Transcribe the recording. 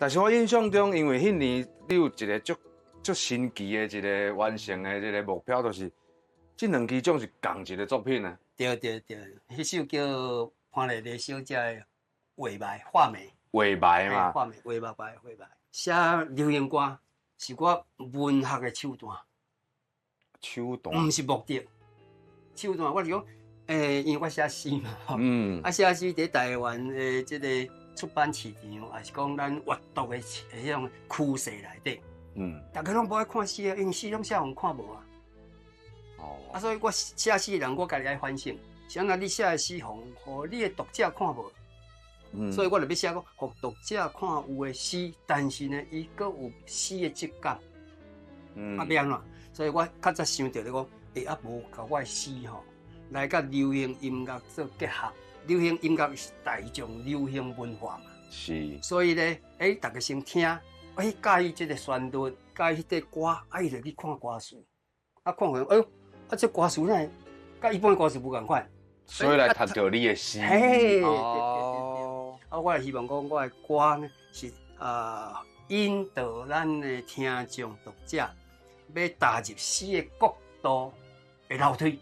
但是我印象中，因為彼年你有一個足足神奇的一個完成的這個目標，就是這兩支獎是仝一個作品啊。對對對，彼首叫潘麗麗小姐的《畫眉》畫眉。畫眉嘛。畫眉，畫目白，畫眉。寫流行歌是我文學的手段。手段。毋是目的。手段，我是講，因為我寫詩嘛，吼，啊，寫詩佇台灣的這個出版市場，也是講咱閱讀的彼種趨勢內底，逐家攏無愛看詩啊，因為詩攏寫予人看無啊。啊，所以我寫詩的人，我家己愛反省，是按怎你寫的詩，予你的讀者看無？所以我就欲寫講，予讀者看有的詩，但是呢，伊閣有詩的質感。啊，欲按怎？所以我較早想著咧講，啊無共我的詩吼，來佮流行音樂做結合。流行音樂是大眾流行文化嘛。所以咧，逐家先聽，佮意這個旋律，佮意彼個歌，啊，伊就去看歌詞。啊，看完，哎喲，啊，這歌詞哪會佮一般歌詞無仝款？所以來讀著你的詩。嘿，對對對對。啊，我也希望講，我的歌呢是啊，引導咱的聽眾讀者，欲踏入詩的國度的樓梯。